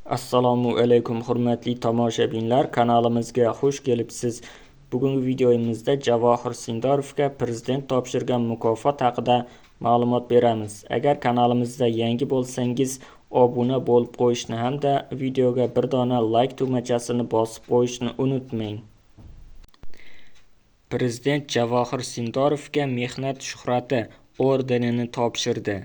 Assalomu alaykum hurmatli tomoshabinlar, kanalimizga xush kelibsiz. Bugungi videomizda Javohir Sindorovga prezident topshirgan mukofot haqida ma'lumot beramiz. Agar kanalimizda yangi bo'lsangiz, obuna bo'lib qo'yishni hamda videoga bir dona like tugmachasini bosib qo'yishni unutmang. Prezident Javohir Sindorovga Mehnat shuhrati ordenini topshirdi.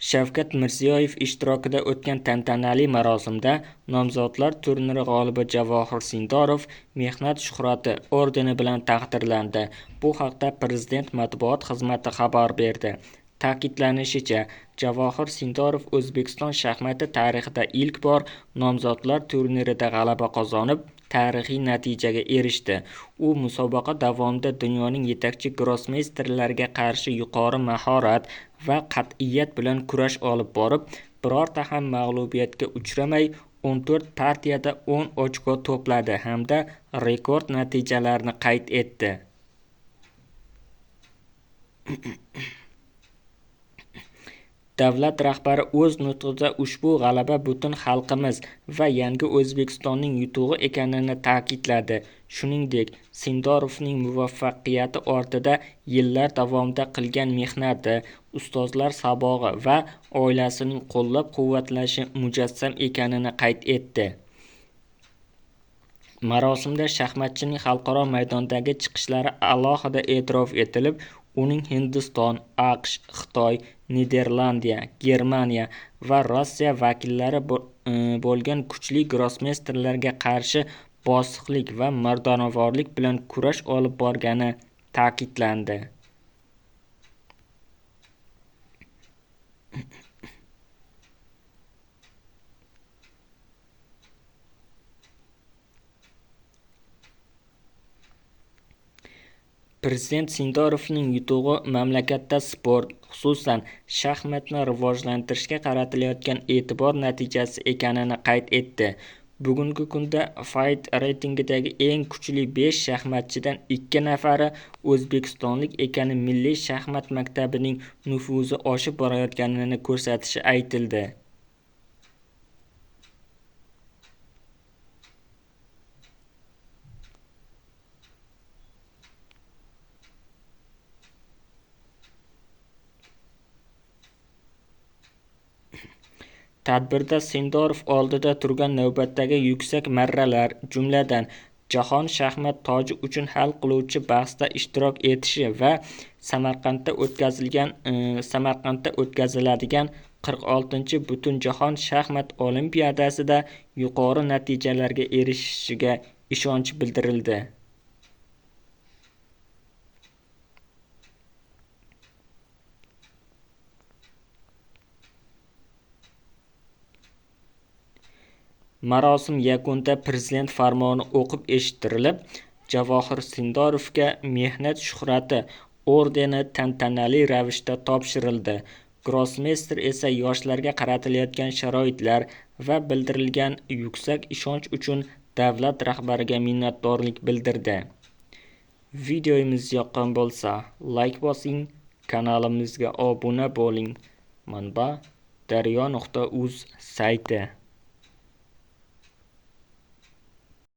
Shavkat Mirziyoyev ishtirokida o'tgan tantanali marosimda nomzodlar turniri g'olibi Javohir Sindorov Mehnat shuhrati ordeni bilan taqdirlandi. Bu haqda prezident matbuot xizmati xabar berdi. Ta'kidlanishicha, Javohir Sindorov O'zbekiston shaxmati tarixida ilk bor nomzodlar turnirida g'alaba qozonib, tarixiy natijaga erishdi. U musobaqa davomida dunyoning yetakchi grossmeysterlariga qarshi yuqori mahorat va qat'iyat bilan kurash olib borib, birorta ham mag'lubiyatga uchramay, 14 partiyada 10 ochko to'pladi hamda rekord natijalarni qayd etdi. Davlat rahbari o'z nutqida ushbu g'alaba butun xalqimiz va yangi O'zbekistonning yutug'i ekanini ta'kidladi. Shuningdek, Sindorovning muvaffaqiyati ortida yillar davomida qilgan mehnati, ustozlar sabog'i va oilasining qo'llab-quvvatlashi mujassam ekanini qayd etdi. Marosimda shaxmatchining xalqaro maydondagi chiqishlari alohida e'tirof etilib, uning Hindiston, AQSh, Xitoy, Niderlandiya, Germaniya va Rossiya vakillari bo'lgan kuchli grossmeysterlarga qarshi bosiqlik va mardonavorlik bilan kurash olib borgani ta'kidlandi. Prezident Sindorovning yutug'i mamlakatda sport, xususan, shaxmatni rivojlantirishga qaratilayotgan e'tibor natijasi ekanini qayd etdi. Bugungi kunda FIDE reytingidagi eng kuchli 5 shaxmatchidan 2 nafari o'zbekistonlik ekani milliy shaxmat maktabining nufuzi oshib borayotganini ko'rsatishi aytildi. Tadbirda Sindorov oldida turgan navbatdagi yuksak marralar, jumladan, jahon shaxmat toji uchun hal qiluvchi bahsda ishtirok etishi va Samarqandda o'tkaziladigan 46-Butunjahon shaxmat olimpiadasida yuqori natijalarga erishishiga ishonch bildirildi. Marosim yakunida prezident farmoni o'qib eshittirilib, Javohir Sindorovga Mehnat shuhrati ordeni tantanali ravishda topshirildi. Grossmeyster esa yoshlarga qaratilayotgan sharoitlar va bildirilgan yuksak ishonch uchun davlat rahbariga minnatdorlik bildirdi. Videomiz yoqqan bo'lsa, like bosing, kanalimizga obuna bo'ling. Manba: daryo.uz sayti.